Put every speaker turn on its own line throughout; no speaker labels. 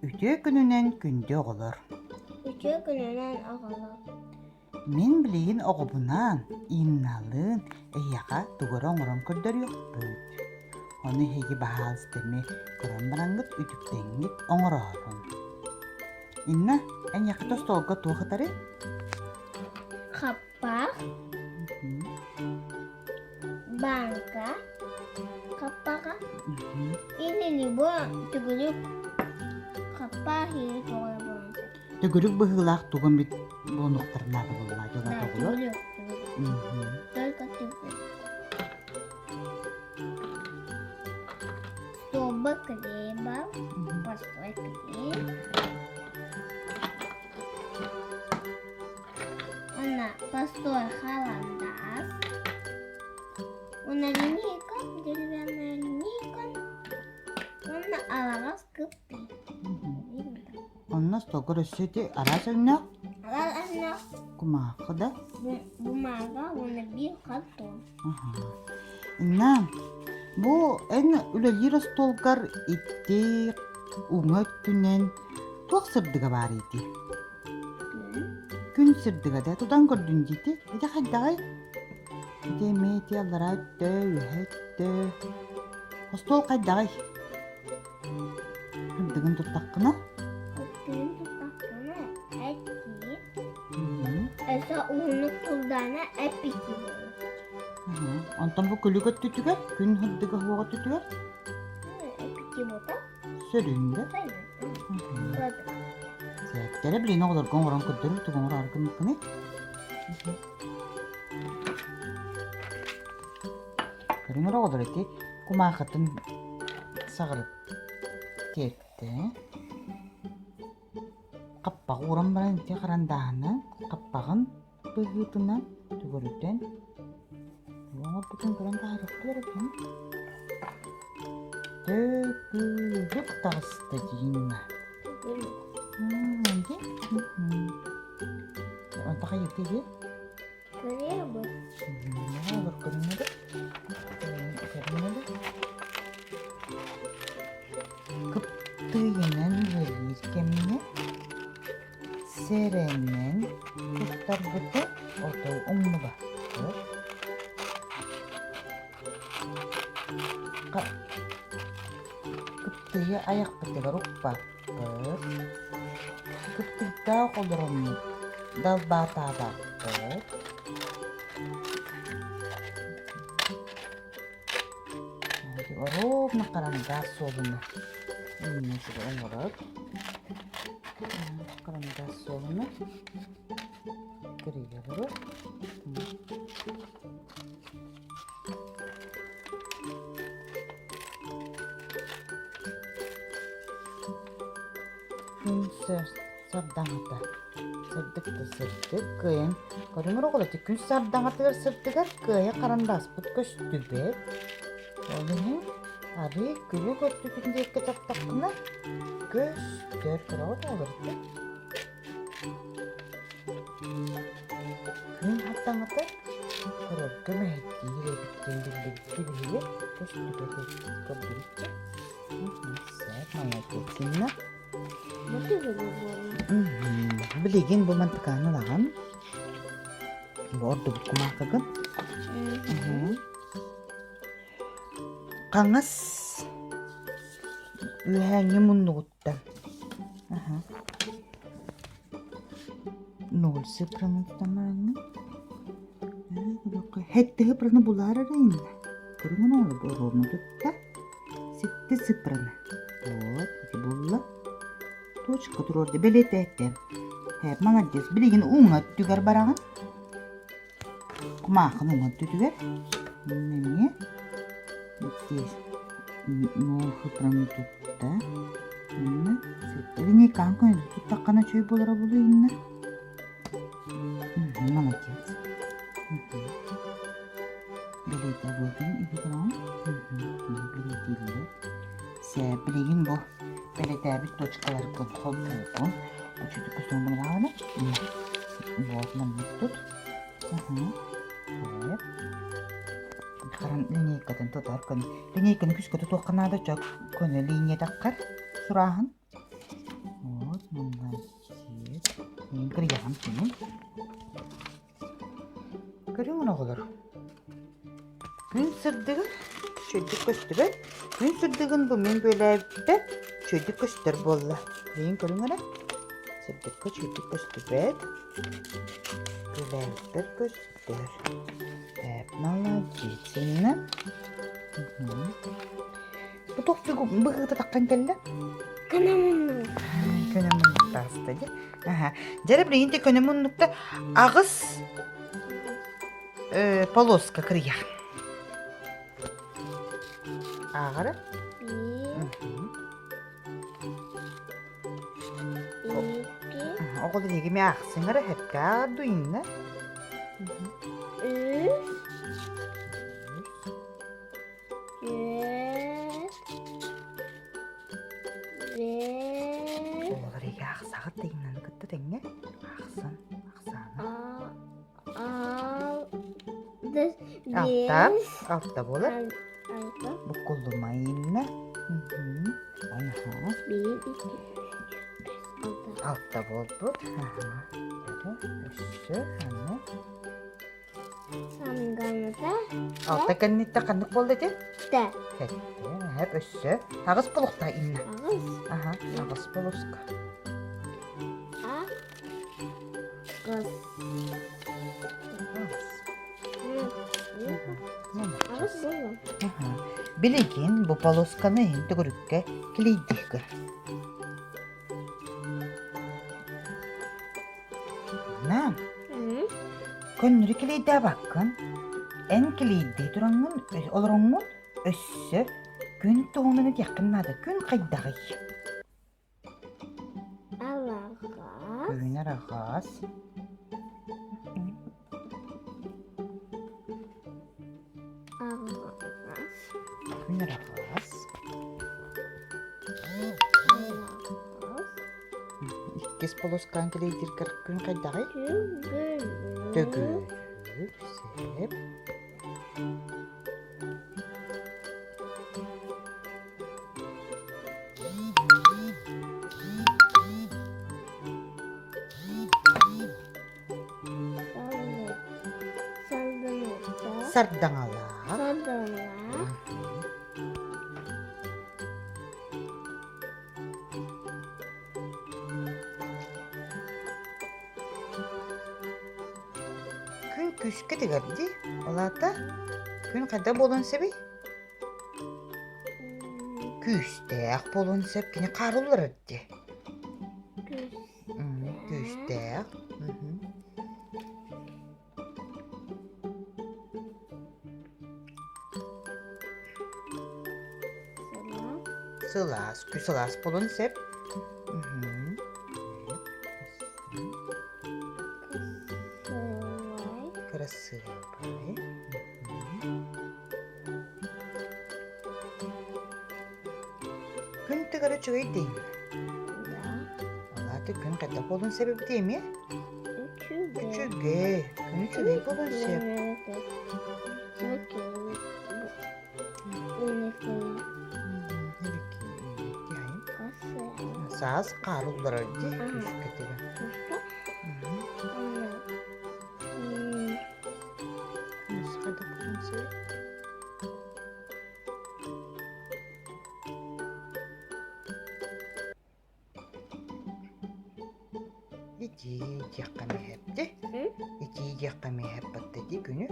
Үтүө күнүнэн күндү оҕолор!
Үтүө күнүнэн оҕолор!
Мин билигин оҕобунаан Инналыын эһиэхэ тугу эрэ оҥорон көрдөрүөхпүт. Ону эһиги баһаалыста эмиэ көрөн бараҥҥыт үтүктэҥҥит оҥороорун. Инна, эйиэхэ остуолга туох ытарый?
Хаппах, банка, хаппаҕа или либо төгүрүк хаппах или тоҕо
Төгүрүк быһыылаах тугу эмит буолуохтарын наада буолла дьоно
Да,
тоҕулар.
төгүрүк, төгүрүк. Только төгүрүк. Чтобы клей был, простой клей. Она простой халандас. Она линейка, деревянная линейка. Уонна араҕас кыптый.
Онно остуолгар өссө ити араас өҥнөөх
Араас өҥнөөх
кумаахы да?
бумага уонна биир картон.
Инна, бу эн үлэлиир остуолгар ити уҥа өттүнэн туох сырдыга баар ити? Күн сырдыга да тутан көрдүн диити. Ити хайдаҕый? Ити эмиэ ити аллараа өттө, үөһэ өттө. Остуол хайдаҕый? Сырдыгын туттаххына?
Сырдыгын туттаххына эти. Өссө уһуннук турдаана эппити буолар.
Онтон бу күлүк өттүтүгэр, күн сырдыга суох өттүтүгэр?
Эппити буолта.
Сөрүүн да? Сээттэрэ билин оҕолорго оҥорон көрдөрөр тугу оҥороору гыммыккыный? Көрүҥ эрэ оҕолор ити кумаахытын саҕырыт тиэртэ. Хаппаҕы ууран баран ити харандааһынан хаппаҕын быһыытынан төгүрүтэн оҥорбутун көрөн таһаарыахпыт эрэ Төкүрүк таҕыста диинна. Онто хайыты дии?
Көрүөбүт.
Олор көрүҥҥэ Кыптыыйынан үлэлиир кэмҥэ сэрэнэн туттарбыты отой умнубаппыт. Кыптыйы айахпытыгар укпаппыт. Кыптыйдаах олороммут далбаатаабаппыт. Ровно карандаш суолуна иннэ сири оҥорор. Карандаш суолуна кырыйа олорор. Күн сардаҥата сырдык да сырдык кыайан көрүҥ оҕолор күн сардаҥатыгар сырдыгар кыайа харандааспыт көстүбэт ол иһин арыы күлүк өттүтүн диэки тартаххына көстөр көрөҕүт оҕолор Күн хаттаҥата көрөргө мэһэйдиир эбит диэн биллибиккэ биһиги көстүбэт эбит көрдүбүччэ. Сөп, молодец, Инна. Билигин бу мантыкааны ылаҕын. Бу ордубут кумаакыгын. Хаҥас үөһээҥҥи муннугуттан Ноль цифраны тутамааҥҥын Хэттэ цифраны булаар эрэ иннэ. Көрүҥүн оҥорбу ровно тутта. Ситти цифраны. Вот, ити булла. Точка туруорда бэлиэтээтэ. Һэ, молодец. Билигин уҥа өттүгэр бараҕын. Кумаахын уҥа өттүтүгэр. Эмиэ здесь ноль цифраны тутта. Инна линейкаҕын көнөтүк туттаххына үчүгэй буолара буолуо инна. Молодец. Билиитэ буолтун иһитиҥ. Билиитииллэр. Сэ билигин бу бэлэтээбит точкаларгын холбуугун. Учууту көстөн Вот маннык тут. Сөп. Харан линейкатын тутар көн. Линейканы күскэ тутуохха наада чок көнө линия таххар сурааһын. Мин кырыйаҕым күнүн. Көрүҥ оҕолор. Күн сырдыгын үчүгэйдик көстүбэт. Күн сырдыгын бу мин бүөлээбиппэр үчүгэйдик көстөр буолла. Билигин көрүҥ эрэ. Сырдыкка үчүгэйдик көстүбэт. Бүөлээбиппэр көстөр. Так, молодец, Инна. Бу туох быһыыта таххан кэллэ?
Көнө муннук.
Көнө муннук тааста дии. Аха. Дьэрэ билигин те көнө муннукта аҕыс полоска кырыйа. Ааҕара?
Икки.
Оҕолор егими аахсыҥара хэпкэ ааҕар
Үс.
Оҕолор эйгэ ахсаҕыт тыйыннаны кытта тэҥҥэ ахсан ахсаана. Алта, алта буолар. Буккуллумайынна. Алта буолбут. Өссө аны
Санганыта.
Алта кэнниттэн ханнык буолла ити?
Тэ.
Сэттэ, эһэп өссө. Аҕыс булукта инна.
Аҕыс.
Аха, аҕыс булуска.
А. Гыс.
Аҕыс.
Аҕыс буолла.
Аха. Билигин бу полосканы иһин төгүрүккэ килийдиһгэр. На, көннөрү килийдээбаккын, эн килийдии тураҥҥын, олороҥҥун өссө күн туһунан этиэххин наада. Күн хайдаҕый?
Алаҕас.
Күн араҕас.
Аҕас.
Күн араҕас. Иккис полоскаан кэлэйдиргэр күн хайдаҕый? Төгүрүк, сэп. Сардаҥалаах.
Сардаҥалаах.
Күн күүскэ тыгар дии. Ол аата күн хайда буолуон сөбүй? Күүстээх буолуон сөп. Кини хаарыллар дии. Күүстээх. Сылаас. Кү сылаас буолуон сөп. Кырасыабай. Күн тыгар үчүгэй дии. Ол аата күн хайдах буолуон сөп эбитий эмиэ? Үчүгэй. Күн үчүгэй буолуон сөп. Саас хаар улларар дии күүскэ тыгар. Күнүс хайдах буолуон сөп? Итии диэххэ эмиэ Итии диэххэ эмиэ эппэтте дии күнү.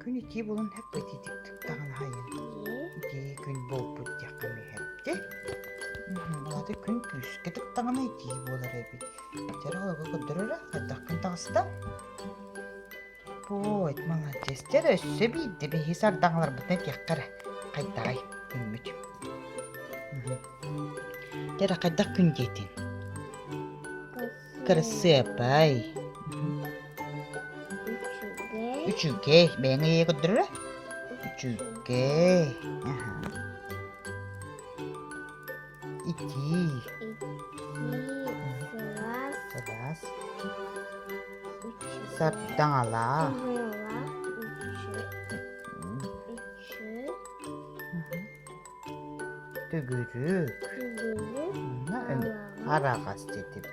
Күн итии буолан эппэ итиитик даҕаны хайын. Итии күн буолбут диэххэ эмиэ эпти. Улаата күн күүскэ тыктаҕына итии буолар эбит. Дьэ олорго көрдөрөрө хайдах күн таҕыста? Ой, молодец. Дьэ өссө биирдэ биһи сардаҥаларбытын этиэххэ эрэ. Хайдаҕай күммүт. Дьэ эрэ хайдах күн диэтин? Кырасыабай. Үчүгэй. Бэйэҥ ийэ көрдөрөрө? Үчүгэй. Аха. Итии.
Итии, сылаас.
Сылаас. Сардаҥалаах. Төгүрүк. Араҕас диэтибит.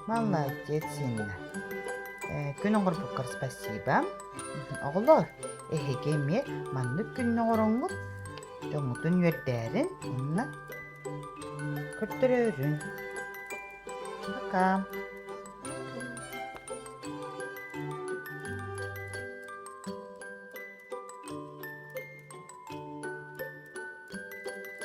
Молодец, Инна. Э, күн оҥорбуккар спасибо. Оҕолоор, эһиги эмиэ маннык күннэ оҥороҥҥут дьоҥҥутун үөрдээрин уонна көрдөрөөрүн. Пока.